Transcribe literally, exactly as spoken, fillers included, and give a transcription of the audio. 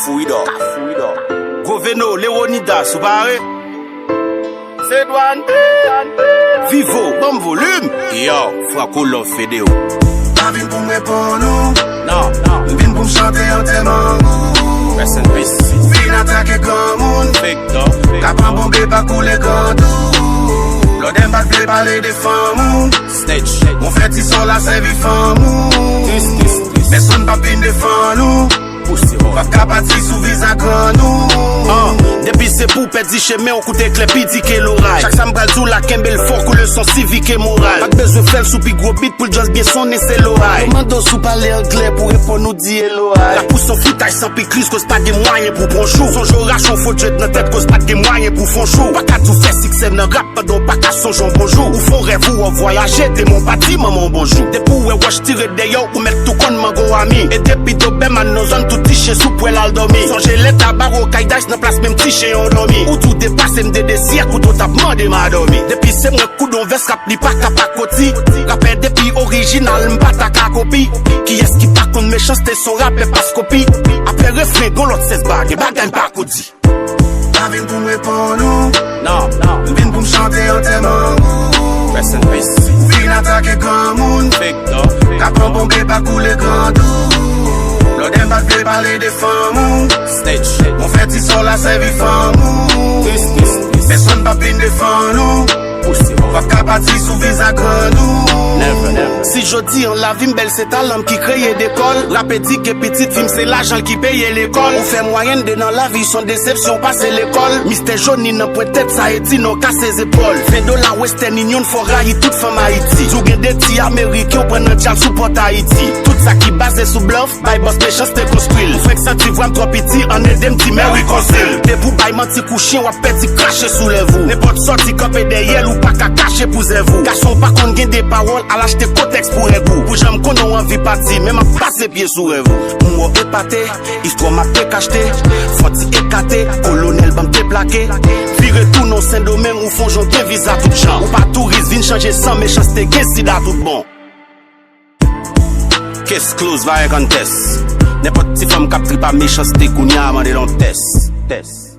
Kafou Idò. Kafou Idò. Goveno, Leonidas, ou pare? Se Dwante. Vivo, banm volim. Yo, Franco Love Fedeo. Pa vin pou m reponn ou. Non, non. M vin pou m chante antèman ou. Rest in peace. Vin atake granmoun. Fake dog. K ap anbonbe pa koule grandou. Lòdè m pa t vle pale de fanm ou. Snitch. Mon frè ti sò la sèvi fanm ou. Tris, tris, tris. Pèsonn p ap vin defann ou. Pussy hole. W ap ka pati sou viza grann ou. Ah, depi se pou w pèdi chemen w, koute klè pi di ke loray. Chak sa m pral di w la, kenbe l fò kou leson sivik e moral. Pa t bezwen fè l sou pi gwo bit pou l just byen sonnen, se loray. Yo mande w si w pale anglè pou reponn ou di eloray. Lapous yon foutaj san pikliz koz pa gen mwayen pou pran jou. Sonje w rache yon fo djèt nan tèt koz pa t gen mwayen pou fon chou. Pa ka di w fè siksè nan rap pandan w pa ka sonje yon bonjou. Ou fon rèv ou w ap vwayaje, demen w pati, manman w bonjou. Depi w wè wòch tire dèyè w, ou mèt tou konn mango ami. E depi Doberman nan zòn, tout ti chen sou pwèl al dòmi. Sonje lè ta ba w kay Dice nan plas menm ti chen yo dòmi. Ou di w depase m de de syèk, ou t ap mande m a dòmi. Depi se mwen k koud yon vès rap, li pa ka pa koti. Rapè depi orijinal, m pa ta ka kopi. Kiyès ki pa konn Mechanste se yon rapè pas kopi? Apre refren, gon lòt sèz ba, gen bagay m pa ko di. Pa vin pou m reponn ou. Non, non. M vin pou m chante antèman ou. Rest in peace. Ou vin atake granmoun. Fake dog. K ap anbonbe pa koule grandou. Lòdè m pa t vle pale de fanm ou. Snitch. Mon frè ti sò la sèvi fanm ou. Tris, tris, tris. Pèsonn p ap vin defann ou. Pussy hole. W ap ka pati sou viza grann ou. Never, never. Si jodi an lavi m bèl, se talan m ki kreye dekò l. Rapè di gen pitit fi m, se lajan l ki peye lekòl. Ou fè mwayèn de nan lavi, s on desepsyon pase lekòl. Mistè Joni nan pwent tèt, sa e di non kase zepòl. Ven dola Western Union, fò rayi tout fanm Ayiti. Di w gen de ti Ameriken, w pran nan djab sou pòt Ayiti. Tout sa ki baze sou blòf, bay bòs Mechanste konstwi l. Ou fenk santi vwa m twò piti, ann ede m di mèri konsil. Depi w bay manti kou chen, w ap pèdi krache sou lèv ou. Nenpòt sòti kanpe dèyè l, ou pa ka kache pou zèv ou. Gason w pa konn gen de pawòl, al achte kotèks pou règ ou. Pou jan m konnen w anvi pati, men m ap pase pye sou rèv ou. M wè w epate, istwa m ap dekachte. Fò ti ekate, kolonèl ban m deplake. Vire tounen w Sendomeng, ou fon jan w gen viza tout jan. Ou pa touris, vin chanje san, Mechanste gen sida tout bon. Case close, pa gen konn tès. Nenpòt ti fanm k ap trip a Mechanste kounye a, mande l yon tès. Tès.